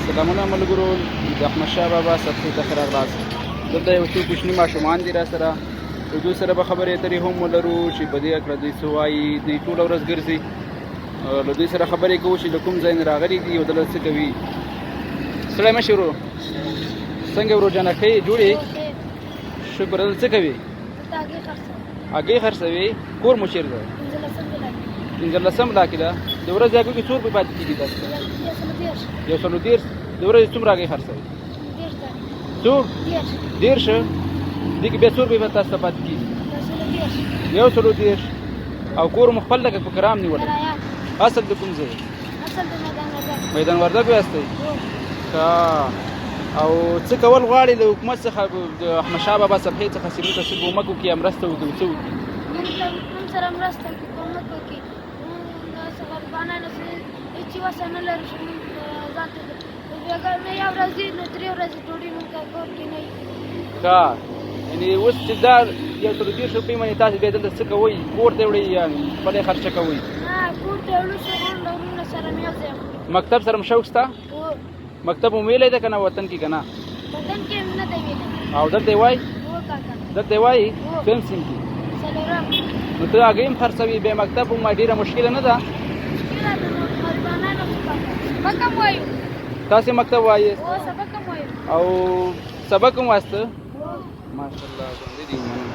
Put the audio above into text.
سلامونه ملګرو، د احمدشاه بابا سطحې ته ښه راغلاست. دلته یو څو کوچني ماشومان دي راسره، له دوی سره به خبرې اترې هم ولرو چې په دې هکله دوی څه وایي. دوی ټوله ورځ ګرځي، له دوی سره خبرې کوو چې له کوم ځای نه راغلي دي او دلته څه کوي. ستړی مه شې ورور، څنګه ورور جانه، ښه یې؟ جوړ یې؟ شکر. دلته څه کوي؟ هګۍ خرڅوي. کور مو چېرته دی؟ پنځلسم بلاک کې ده. د ورځې هګۍ کې څو روپۍ پاتې کېږي تاسو ته؟ 130. د ورځې څومره هګۍ خرڅوي؟ څو؟ 30. دې کې بیا څو روپۍ به تاسو ته پاتې کېږي؟ 130. او کور مو خپل ده که په کرام نیولی؟ اصل د کوم ځای؟ میدان وردګ یاستئ؟ ښه. او څه کول غواړي له حکومت څخه، د احمدشاه بابا صفحې څخه، چې موږ ته څه کومک وکړي یا مرسته وکړي، څه وکړي؟ موږ سره مرسته وکړي، کومک وکړي. موږ داسې غریبانان یو چې هېڅ وسه نه لرو چې موږ ځان ته بېګا نه یو ورځ نو 3 ورځې ډوډۍ موږ کور کې نه وي. ښه، یعنې اوس چې دا 130 روپۍ باندې تاسو بیا دلته څه کوئ؟ کور ته وړئ یا خپله خرچه کوئ؟ نه، کور ته وړو چې وروڼه وروڼه سره مې یو ځای خورو. مکتب سره مو شوق شته؟ هو. مکتب مو ویلی ده که نه وطن کې؟ که نه وطن کې نه دی ویلی. او دلته یې وایي؟ هو کاکا. دلته یې وایي؟ هو. څویم صنف کې؟ څلورم. نو ته هګۍ هم خرڅوي، بیا مکتب هم، ډېره مشکله نه ده؟ مشکله ده نو غریبانان یو کاکا. سبق هم وایو. تاسې مکتب وایئ؟ هو، سبق هم وایو. او سبق هم وایاست؟ هو. ماشاءالله، ژوندي دي. مننه.